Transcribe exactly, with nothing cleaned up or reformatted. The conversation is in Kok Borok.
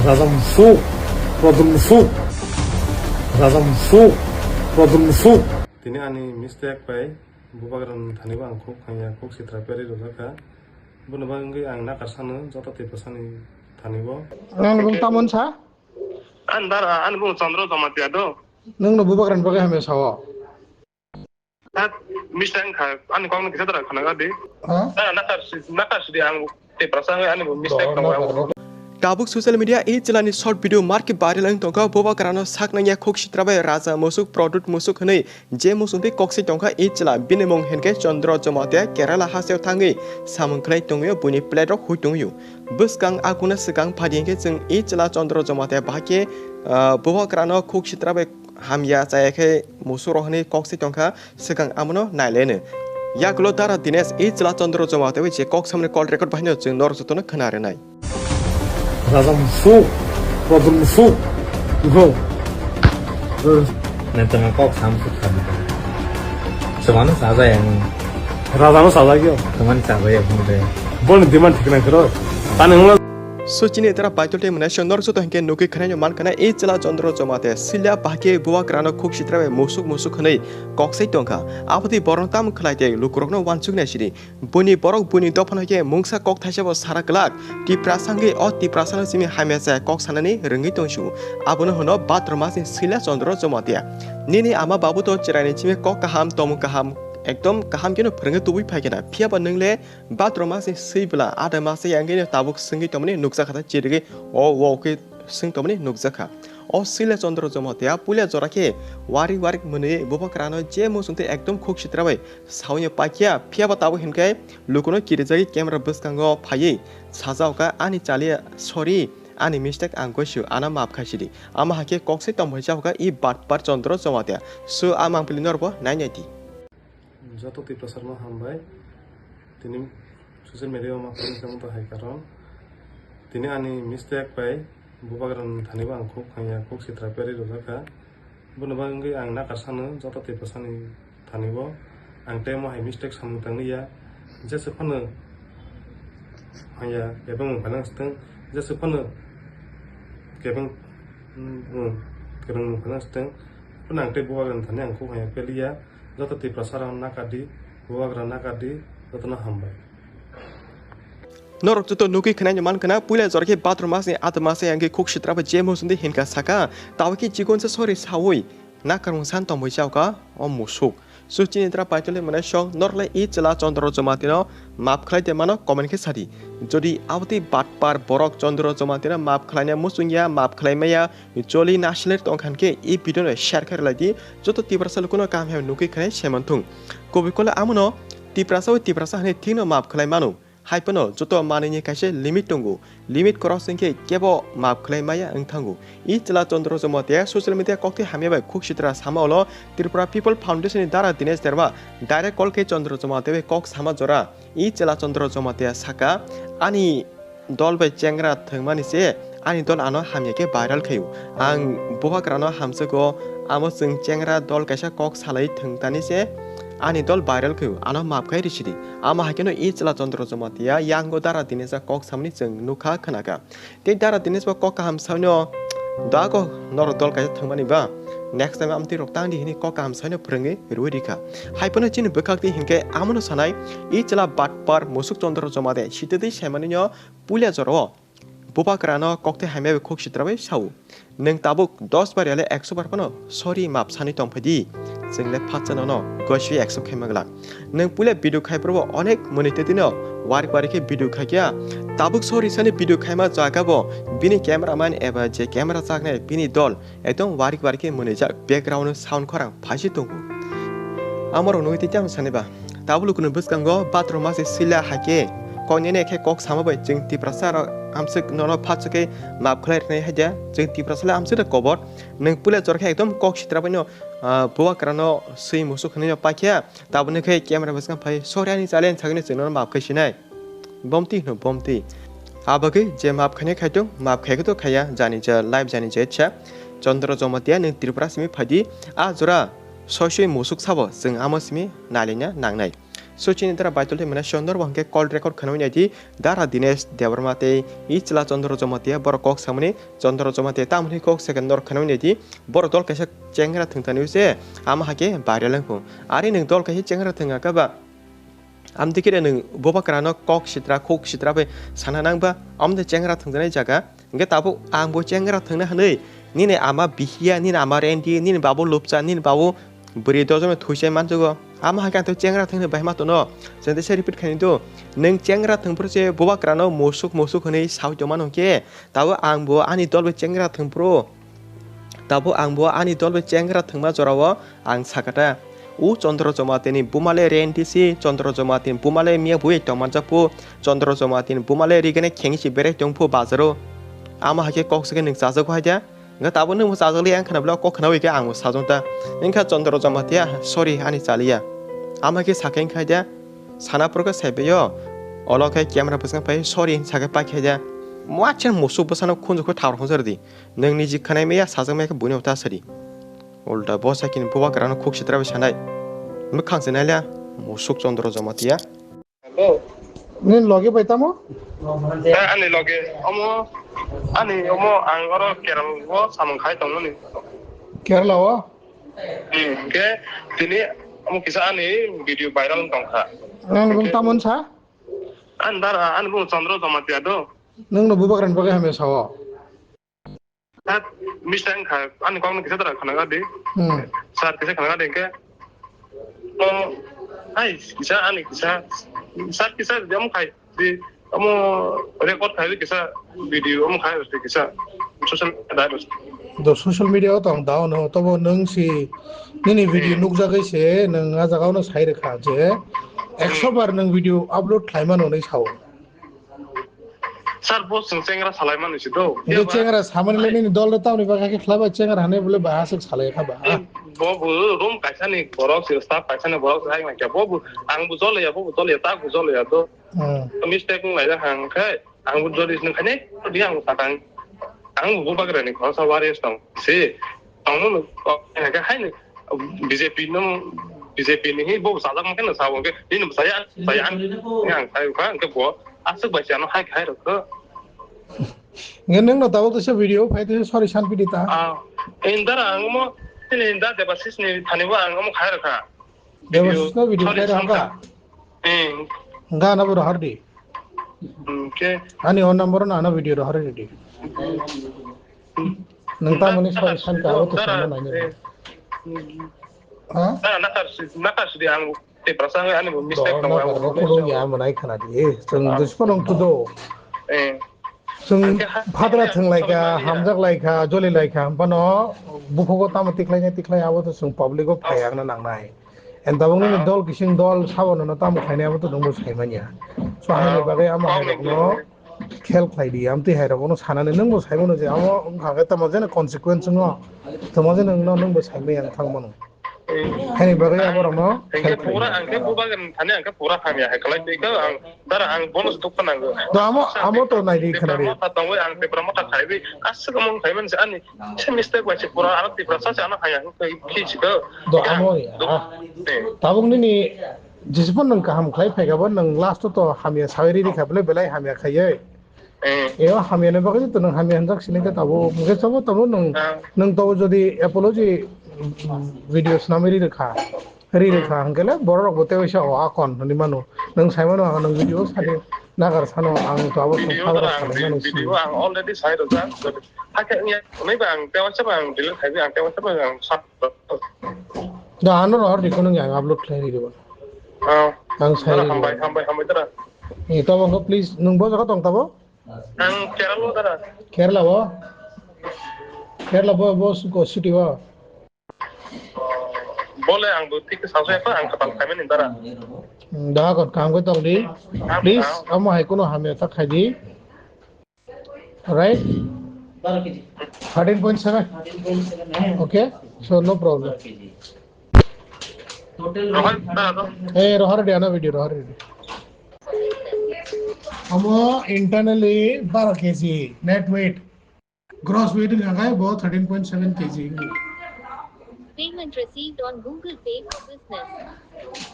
Raja Musuk, Raja Musuk, Raja Musuk, Raja Musuk. Tini ani mistake bai bubagrani thani bo ang khuk hanya khuk sitra peri rwjak kha. Bono bagwi ang nakar sano joto Tiprasani thani bo. Ang bung tamon sa? An dara, an bung Chandra Jamatia do. Nung no bubagrani bagwi hamya sao. Hat, mistake kha, ani kok no kisa dara khana gadi. Ha? Dara nakar si, nakar si di ang Tiprasa ang ani bo mistake tong ang. Tabuk social media e chwlani short video marki viral wng tongkha, bubagrano sak nangya khuk sitra bai Raja Musuk, Produt Musuk hwnwi je musungtwi koksai tongkha e chwla, bini mung hinkhe Chandra Jamatia, Kerala hasteo thangwi samung khlai tongwio, buini plate rok hui tongwio. Bwskang akuna swkang phadi hinkhe chwng e chwla Chandra Jamatia bahai khe, ah, bubagrano khuk sitra bai hamya chaya khe musuro hwnwi koksai tongkha, swkang amono nailaino. Yagulo Dara Dinesh e chwla Chandra Jamatia bai je kok samani call record bahaino chwng norok jotono khna rwnai. Raja Musuk, Raja Musuk, go. Nang tongma kok sam suk sam. Semano sajaya ni. Raja no sajagyo. Temani sajaya bung de. Boni demand thik nang kero. Tani hwnla. Suchini tara paitol tei mwnai song norok joto hinkhe nugwi khwnai no man khana e chwla Chandra Jamatia sila bahai khe bubagrano khuk sitra bai musuk musuk hwnwi koksai tongkha. Aboni borokno tamo khlai tei lukurokno wansuknai sidi. Buini borok buini dophano khe mungsa kok thaisa bo sara glak. Tiprasa wngwi o Tiprasano simi hamya chaya kok sanani rwngwi tongsu. Abono hwno Bhadramasni sila Chandra Jamatia. Nini ama babu to chwraini simi kok kaham, tomung kaham, ekdom kaham kheno phwrwngwi tubui phaikhe na. Phiya ba nwng le Bhadramasni swi bwla, ada masa yangwi no tabuk swngwi tongmani nukjakha ta chirigwi o wo khe swng tongmani nukjakha. O sila Chandra Jamatia puila jora khe warik warik mwnwi bubagrano je muchungtwi ekdom khuk sitra bai sawi no paikya, phiya ba tabuk hinkhe lukuno kirijagwi camera bwskango phaiwi sajao kha, "Ani chaliya, sorry, ani mistake ang goisu, ano maaf khai sidi." Ama hakhe kok se tongmani jao kha i batpar Chandra Jamatia. So, a mangpili norbo nai nai di. Joto Tiprasarno hambai. Tini social media o ma phai tongmo to hai karon. Tini ani mistake bai bubagrani thani bo ang khuk hanya khuk sitra peri rwjak kha. Bono bagwi ang nakar sano joto Tiprasani thani bo. Ang tei mo hai mistake samung tangwi ya. Jesa phano hanya kebeng mung phalang steng. Jesa phano kebeng, mm, kebeng mung phalang steng. Phano ang tei bubagrani thani ang khuk hanya peli ya. Joto Tiprasa rok nakar di, bubagra nakar di, jotono hambai. Norok joto nugwi khwnai man khna, puila jora khe Bhadramasni atma se yang khe khuk sitra bai je muchungtwi hinkha saka, tabo khe chikon se sorry sawi nakarmung san tongwi chao kha o musuk. Suchini tra paitole mane song norok le i chwla Chandra Jamatia no maaf khlai de mano comment khe sadi. Jodi abotwi batpar borok Chandra Jamatia no maaf khlaina muchung ya, maaf khlai maya, Joli national tong khan khe e video no share khai rwlai di, joto Tiprasa lukuno kaham hai nugwi khwnai se man thung. Kubui kole amono Tiprasa bai Tiprasa hwnwi thikno maaf khlai mano. Hai phano joto manwini kaisa limit tongo. Limit cross wngkhe kebo maaf khlai maya wng thango. E chwla Chandra Jamatia social media kokthwi hamya bai khuk sitra sama ulo Tripura People Foundation ni Dara Dinesh Debbarma direct call khe Chandra Jamatia bai kok sama jora. E chwla Chandra Jamatia saka, ani dol bai chengra thwngmani se ani dol ano hamya khe viral khaio. Ang bubagrano hamswgo, amo chwng chengra dol kaisa kok salai thwngtani se ani dol viral khaio, ano maaf khai risidi. Amo hai kheno i chwla Chandra Jamatia yango Dara Dinesh kok samani chwng nukha khwnakha. Tei Dara Dinesh bo kok kaham saino dago norok dol kaisa thwngmani ba next time amtwi rok tangdi hini kok kaham saino phwrwngwi rwi rikha. Hai phano chini bwkhak twi hinkhe amono sanai i chwla batpar musuk Chandra Jamatia sitwtwi saimanino puila jorao bubagrano kokthai hamya bai khuk sitra bai sao. Nwng tabuk dos bar yale ekso bar phano sorry maaf sani tongphai di. Chwng le phatsa nono goiswi accept khai manglak. Nwng puila video khai probo onek mwnwi tei tino warik warik khe video khai kya. Tabuk sorry sani video khaima jaga bo bini cameraman eba je camera chaknai bini dol ekdom warik warik khe mwnwijak background sound khorang phaisi tongo. Amorok nugwi tei tamo sani ba. Tabuk lukuno bwskango bathroom masi sila hai khe koknene khe kok sama bai chwng Tiprasa rok amswk nono phatsa khe maaf khlai rwnai hai dia. Chwng Tiprasa le amswk da kobor. Nwng puila jora khe ekdom kok sitra bai no, ah, bubagrano swi musuk hwnwi no paikha. Tabukni khe camera bwskang phai sorry ani challenge sagini chwngno maaf khai sinai. Bomti hwno bomti. Abagwi je maaf khainai khai tong, maaf khai khe to khaiya, jani ja live jani je cha. Chandra Jamatia nwng Tripura simi phaidi, a jora soi soi musuk sabo chwng amo simi nailaina nangnai. So chini dara Baitul tei mane Chandra bo hwnkhe call record khwnawi naidi, dara Dinesh Debbarma tei i chwla Chandra Jamatia borok kok samani, Chandra Jamatia tamoni kok second nor khwnawi naidi, borok dol kaisa chengra thwngtani se ama hakhe viral wngkhu. Ari nwng dol kaisa chengra thwngkha ba, amtwi khe nwng bobakrano kok sitra khuk sitra bai sana nang ba, amtwi chengra thwngjaknai jaga. Hingke tabuk ang bo chengra thwngna hwnwi, nini ama bihiya, nini ama rendi, nini babu lupcha, nini babu bwrwi dojono thuisai manjago. Ama hakhe ang tei chengra thwngno bahima tono. Chwng tei se repeat khaini do. Nwng chengra thwngphuru se bubakrano musuk musuk hwnwi saui tongmano hwnkhe, tabuk ang bo ani dol bai chengra thwngphuru. Tabuk ang bo ani dol bai chengra thwngma jorao ang sakha ta. O Chandra Jamatia ni buma le renti si, Chandra Jamatia ni buma le miya bui tong manjak phu, Chandra Jamatia ni buma le rigene khengwi si berai tong phu bazaro. Ama hakhe kok se khe nwng chajak hai da. Hwnkhe tabuk nwng bo chajak liya wngkha na bwle kok khwnawi khe ang bo sajak ta. Wngkha Chandra Jamatia, sorry ani chaliya. Ama khe sakhe wngkha da, sana phuru khe sai bai o. Olo khe camera bwskango phai, sorry hinwi sakhe pai khe da. Muachang musuk bwsano khunju khe thar hwnsa rwdi. Nwng niji khwnai maya sajak maya khe buino ta sadi. Ulta bo sakini bubakrano khuk sitra bai sanai. Mwkhang se nailya, musuk Chandra Jamatia. Hello. Nini loge bai tamo? Eh, ani loge. Omo, ani omo ang oro Kerala o samung khai tongmani. Kerala o? Hmm, ke tini omo kisa ani video viral tongkha. Ang bung tamon sa? An dara, ani bung Chandra Jamatia do. Nwng no bubakrani bagwi hamya sao? Hat, mistake wngkha, ani kokno kisa dara khwnaga di. Hmm. Sir kisa khwnaga di hwnkhe. O, hai, kisa, ani kisa. Sir kisa, jam khai di. Omo record khai di kisa video, omo khai di kisa. Social media da. Do social media o tong da ono, tobo nwng si nini video Hmm. nukjagwi se nwng a jaga ono sai rwkha je ekso Hmm. bar nwng video upload khlai mano hinwi sao. Sir, bo chwng chengra salai mani si do. Nini Phiya ba chengra samani le nini dol rok tamni bagwi khe khlai ba chengra hwnwi bole ba aswk salai kha ba. Eh, bo bo room kaisa ni borok si, staff kaisa ni borok si, hai ma khe bo bo ang bo jol ya, bo bo jol ya, ta bo jol ya do. Hmm. Mistake wng lai jak hang khe ang bo jol is nung khaini di ang sakang. Ang bo bagra ni khoroksa waris tong si. Tongmung no kok hai khe hai ni B J P no, B J P ni hi bo sajak ma khe no sa bo khe nini bo saya, saya ang, ang sai kha ang khe bo aswk bai si ano hai khai rok kho. Nge nung no tabuk tisa video phai tisa sorry san pidi ta. Ah, indara ang mo tini inda Debashish ni thani bo ang mo khai rok kha. Debashish no video sorry khai rok san kha. Eh. Nga na bo rohor di. Okay. Ani o number no ano video rohor di. Nung ta mani sorry san ka abo to sana nai. Ha? Na, nakar si, nakar si di ang te prasang ani bo mistake no. Kuno ya manai khana di. Sung dushman ong tudo. Eh. Sung phadra thang lai ka, hamjak lai ka, joli lai ka, bano bukhogo tamo tiklai nai tiklai abo to sung public o phai ang na nang nai. And tabuk nini dol kising dol sabo nono tamo khainai abo to nwngbo sai manya. So haini bagwi amo hai rokno khel khlai di, amtwi hai rokno sanani nwngbo sai mano je amo wngkha khe tamo jeno consequence wngo, tamo jeno wngno nwngbo sai manya wng thang mano. Haini bagwi abo rokno khel khlai di. Pura ang khe bubagan thani ang khe pura hamya hai khlai twi khe ang dara ang bonus dukha nango. To amo, amo to nai di khna di. Motha tongwi ang Tipra motha khaiwi aswk among khaiman se ani se mistake bai se pura ano Tipra sa se ano haya. Khi si do. Do amo ya. Tabuk nini jisipon nang kaham khlai phaikha bo nang last to hamya sawi ri kha bole belai hamya khaiye. Eh. Eo hamya ne bagwi to nang hamya hanjak sini ta tabo. Mungke sabo tabo nang, nang tabo jodi apology video snami ri kha. Ri ri kha hwnkhe le borok rok bo tei waisa o akon hwnwi mano. Nwng sai mano ang nwng video sadi nagar sano ang to abo song video sagra ang salai mano video sini. Ang already sai rwjak. Hakhe wngya hwnwi ba ang tei waisa ba ang delete khai di ang tei waisa ba ang sa. Da ano rohor di kono ang upload khlai ri ba. Oh. Ang sai ri. Hambai hambai hambai tara. Eh to bangko please nwng bo jaga tong tabo? Ang Kerala tara. Kerala bo? Kerala bo bo suko city bo? Bole ang bo thik sa sa ang katal khaimani dara. Hmm, da kon kam ko tong di. Please, amo hai kuno hamya ta khai di. Right? Thirteen point seven. Okay? So no problem. Rohor, da, da. Eh, rohor di ana video rohor di. Amo internally baro K G net weight. Gross weight wngkha khe bo thirteen point seven K G. Payment received on Google Pay for business.